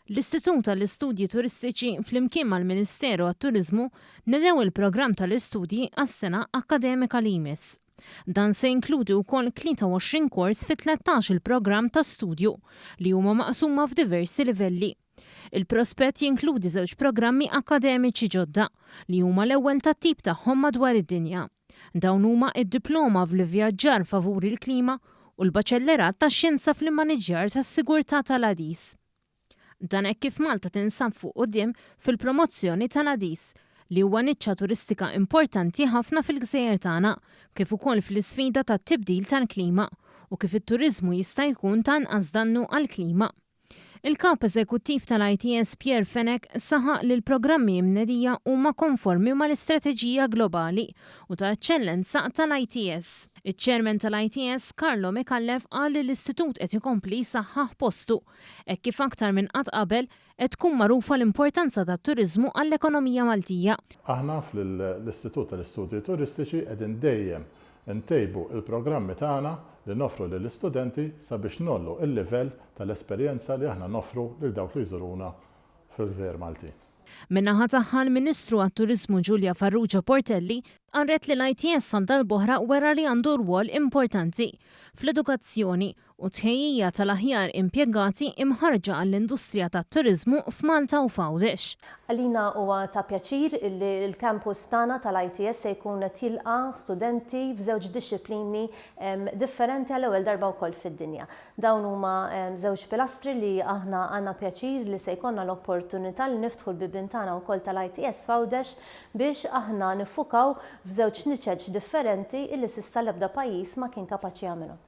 L-Istitut għall-Istudji Turistiċi flimkien mal-Ministeru għat-Turiżmu nedew il-programm tal-istudji għas-sena akkademika li jmiss. Dan se jinkludi wkoll 23 kors fi 13-il programm ta' studju li huma maqsuma f'diversi livelli. Il-prospett jinkludi żewġ programmi akkademiċi ġodda li huma l-ewwel tat-tip tagħhom madwar id-dinja. Dawn huma d-Diploma fl-Ivvjaġġar Favur il-Klima u l-Baċellerat tax-Xjenza fl-Immaniġġjar tas-Sigurtà tal-Għadis. Dan hekk kif Malta tinsab fuq quddiem fil-promozzjoni tal-għadis, li huwa niċċa turistika importanti ħafna fil-gżejjer tagħna, kif ukoll fl-isfida tat-tibdil tal-klima u kif it-turiżmu jista' jkun ta' anqas dannu għall-klima. Il-Kap Eżekuttiv tal-ITS Pierre Fenech saħaq li l-programmi imnedija huma konformi mal-istrateġija globali u ta' eċċellenza tal-ITS. Iċ-Chairman tal-ITS Carlo Micallef qal li l-istitut qed ikompli jsaħħaħ postu hekk kif aktar minn qatt qabel qed tkun magħrufa l-importanza tat-turiżmu għall-ekonomija Maltija. Aħna fl-Istitut tal-Istudji Turistiċi qegħdin dejjem Intejbu l-programmi tagħna li noffru lill-istudenti sabiex ngħollu l-livell tal-esperjenza li aħna noffru lil dawk li jżuruna fil-Gżejjer Maltin. Min-naħa tagħha l-Ministru għat-Turiżmu Julia Farrugia Portelli qalet li l-ITS għal darb'oħra wera li għandu rwol importanti fl-edukazzjoni u t-tħejjija tal-aħjar impjegati imħarrġa għall-industrija tat-turiżmu f'Malta u f'Għawdex. Għalina huwa ta' pjaċir li l-campus tagħna tal-ITS se jkun qed jilqa' studenti f'żewġ dixxiplini differenti għall-ewwel darba wkoll fid-dinja. Dawn huma żewġ pilastri li aħna għandna pjaċir li se jkollna l-opportunità li niftħu l-bibien tagħna wkoll tal-ITS f'Għawdex biex aħna niffukaw f'żewġ niċeċ differenti illi s'issa l-ebda pajjiż ma kien kapaċi jagħmilhom.